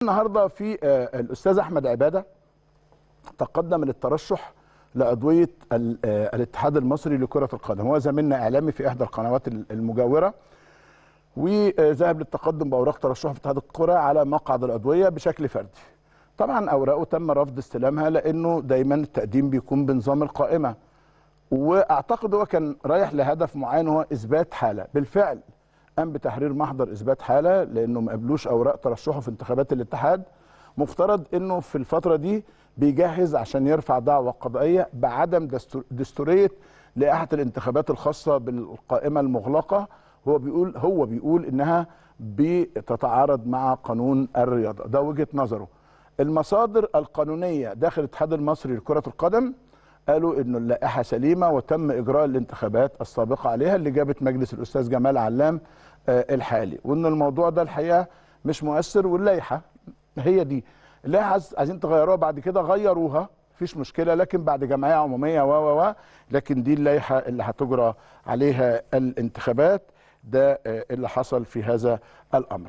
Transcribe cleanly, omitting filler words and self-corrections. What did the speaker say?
النهارده في الاستاذ احمد عباده تقدم للترشح لعضويه الاتحاد المصري لكرة القدم. هو زميلنا اعلامي في احدى القنوات المجاورة، وذهب للتقدم باوراق ترشحه في اتحاد الكره على مقعد العضوية بشكل فردي. طبعا اوراقه تم رفض استلامها لانه دايما التقديم بيكون بنظام القائمة، واعتقد هو كان رايح لهدف معين هو اثبات حاله. بالفعل قام بتحرير محضر اثبات حاله لانه ما قبلوش اوراق ترشحه في انتخابات الاتحاد. مفترض انه في الفترة دي بيجهز عشان يرفع دعوى قضائية بعدم دستورية لائحة الانتخابات الخاصة بالقائمه المغلقة. هو بيقول انها بتتعارض مع قانون الرياضة، ده وجهه نظره. المصادر القانونية داخل الاتحاد المصري لكرة القدم قالوا انه اللائحة سليمة وتم اجراء الانتخابات السابقة عليها اللي جابت مجلس الاستاذ جمال علام الحالي، وان الموضوع ده الحقيقة مش مؤثر، واللائحه هي دي. اللائحة عايزين تغيروها بعد كده غيروها، مفيش مشكلة، لكن بعد جمعية عموميه و و لكن دي اللائحة اللي هتجرى عليها الانتخابات. ده اللي حصل في هذا الامر.